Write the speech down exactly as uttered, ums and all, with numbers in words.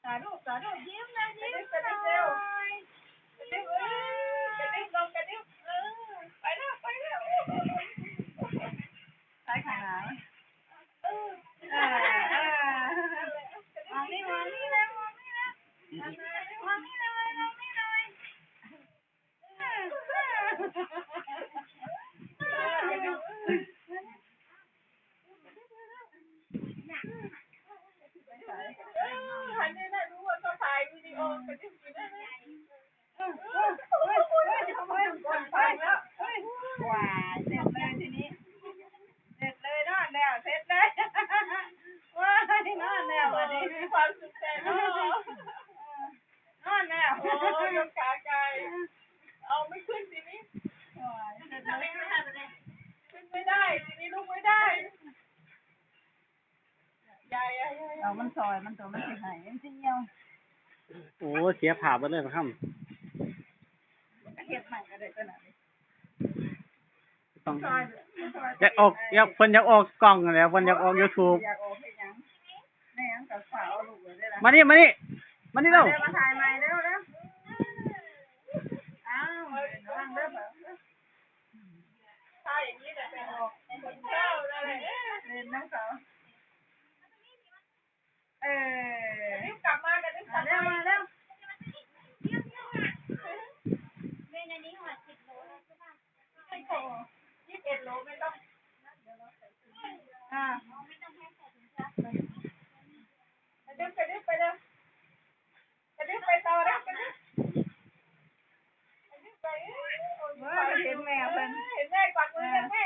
สาธุ สาธุ ยิ้มนะ ยิ้มหน่อย กระดึ๊บ เออกระดึ๊บลง กระดึ๊บ เออ ไปแล้ว ไปแล้ว ใช่ค่ะ เออ เออ เออ มองนี่ มองนี่แล้ว มองนี่แล้ว มองนี่เลย มองนี่เลย หันนี่นะ รู้ว่าเขาถ่ายวิดีโอกันอยู่นะ เฮ้ย เฮ้ย เฮ้ย เฮ้ย เฮ้ย ว้าย เสร็จเลยทีนี้ เสร็จเลย นอนแล้ว เสร็จเลย ว้าย นอนแล้ววันนี้ มีความสุขใจเนาะ นอนแล้ว โอ้ย ยกขาไกล เอาไม่ขึ้นทีนี้ ว้าย เสร็จเลย ขึ้นไม่ได้ ทีนี้ลุกไม่ได้ ยาย ยาย ยาย เอามันซอย มันตัวมันสิหาย มันสิเหี่ยว โอ้ เสียภาพไปเลยครับ เฮ็ดใหม่ก็ได้ตัวนั้น ต้อง ซอย ซอย อยากออก อยาก เพิ่นอยากออกกล้องนั่นแหละ เพิ่นอยากออกยูทูบ อยากออกเฮ็ดหยัง แม่ยังกับสาวลูกเลยเด้อล่ะ มานี่ มานี่ มานี่เร็ว เร็ว มาถ่ายใหม่เร็ว เร็ว อ้าว ระวังเด้อ ถ้าอย่างนี้จะเป็นคนเจ้าอะไรเนี่ย เล่นน้องสาว เออ รีบกลับมา กระดึ๊บกลับมา เร็ว มาเร็ว เมนอันนี้หอดสิบโลแล้วใช่ปะ โอ้โห ยี่สิบเอ็ดโลไม่ต้อง อ่า ไม่ต้องให้ใส่ถุงเท้า กระดึ๊บ กระดึ๊บไปเร็ว กระดึ๊บไปต่อนะ กระดึ๊บ กระดึ๊บไป เอ้ย โอ้ย เห็นแม่เพิ่น เห็นแม่กวักมือเรียกแม่